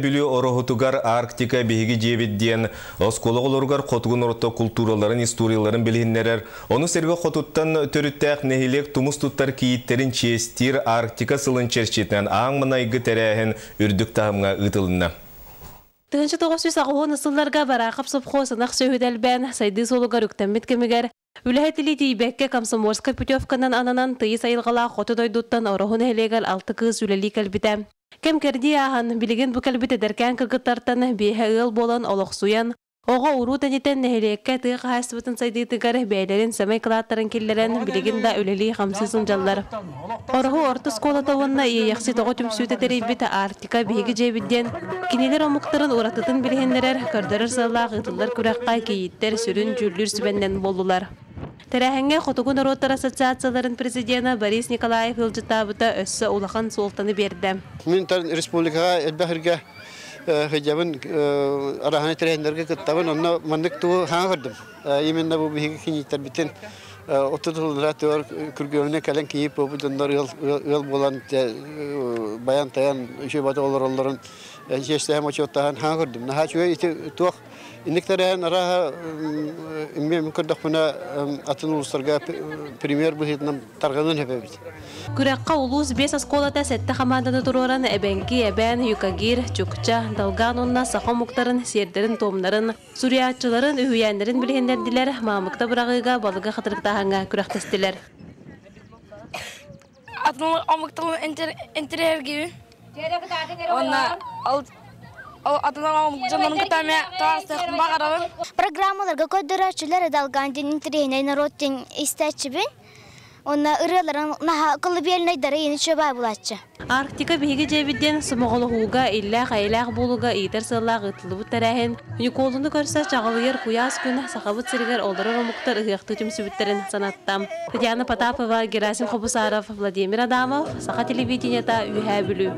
Бүлүү Ороһутугар Арктика биһиги дьиэбит диэн оскуола оҕолоругар хотугу норуоттар култуураларын, историяларын билиһиннэрэр, ону сэргэ хотуттан төрүттээх нэһилиэк тумус туттар кийииттэрин чиэстиир Арктика сылын чэрчитинэн аан маҥнайгы тэрээһин үрдүк таһымҥа ыытылынна. 1980 сылларга Бараахап сопхуос ынах сүөһүтэ элбээн, сайдыы суолугар үктэммит кэмигэр, үлэһит илии тиийбэккэ комсомольскай путевканан ананан тыйыс айылҕалаах хоту дойдуттан Ороһу нэһилиэгэр алта кыыс үлэлии кэлбитэ. Кэм-кэрдии ааһан, билигин бу кэлбит эдэркээн кыргыттартан биэһэ ыал буолан олохсуйан, оҕо-уруу тэнитэн нэһилиэккэ тыа хаһаайыстыбатын сайдыытыгар бэйэлэрин сэмэй кылааттарын киллэрэн билигин да үлэлии-хамсыы сылдьаллар. Ороһу орто оскуолата уонна Иэйэхсит оҕо түмсүүтэ тэрийбит Арктика биһиги дьиэбит диэн кинилэр омуктарын уратытын билиһиннэрэр, көрдөрөр сыаллаах ыытыллар күрэххэ кийииттэр сүрүн дьүүллүүр сүбэннэн буоллулар. Тэрээһиҥҥэ Хотугу норуоттар ассоциацияларын президенэ Борис Николаев ыалдьыттаабыта өссө улахан суолтаны биэрдэ. Мин республикаҕа элбэх сиргэ сылдьабын, араһаны тэрээһиннэргэ кыттабын, онно маннык тугу хаҥа көрдүм. Именно бу биһиги кинииттэрбитин отут сыллара күргүөмүнэн кэлэн кийиит буолбут дьоннор ыал буолан баян-тайан үчүгэй бата олороллорун чиэстэһэн мочуоттаһан хаҥа көрдүм. Наһаа үчүгэй ити туох Инник тэрээһин арааһа мин көрдөхпүнэ атын улуустарга премьер быһыытынан тарҕаныан сөп эбит. Күрэххэ улуус биэс оскуолата сэттэ хамаанданы туруоран Эбэҥки, Эбээн, Юкагир, Чукча, Долган уонна саха омуктарын сиэрдэрин-туомнарын, суруйааччыларын, үһүйээннэрин билиһиннэрдилэр, маамыкта быраҕыыга, балыгы хатырыктааһыҥҥа күрэхтэстилэр. Атын омук тылын интэриэһиргиибин. Уонна ол атын омук дьоннорун кытта эмиэ таһаарсыахпын баҕарабын. Программаларга көрдөрөөччүлэр Далган диэн интэриэһинэй норуот диэн истээччибин. Уонна ырыаларын наһаа колыбельнайдары иһин үчүгэй булааччы. Арктика биһиги дьиэбит диэн сомоҕолоһууга, иллээх-эйэлээх буолууга иитэр сыаллаах ыытыллыбыт тэрээһин Ньукуолуну көрсө чаҕылыйар куйаас күн Сахабыт сиригэр олорор омуктар ыһыахтыы түмсүбүттэрин санатта. Татьяна Потапова, Герасим Хобусаров, Владимир Адамов, Саха телевидениета, Үөһээ Бүлүү.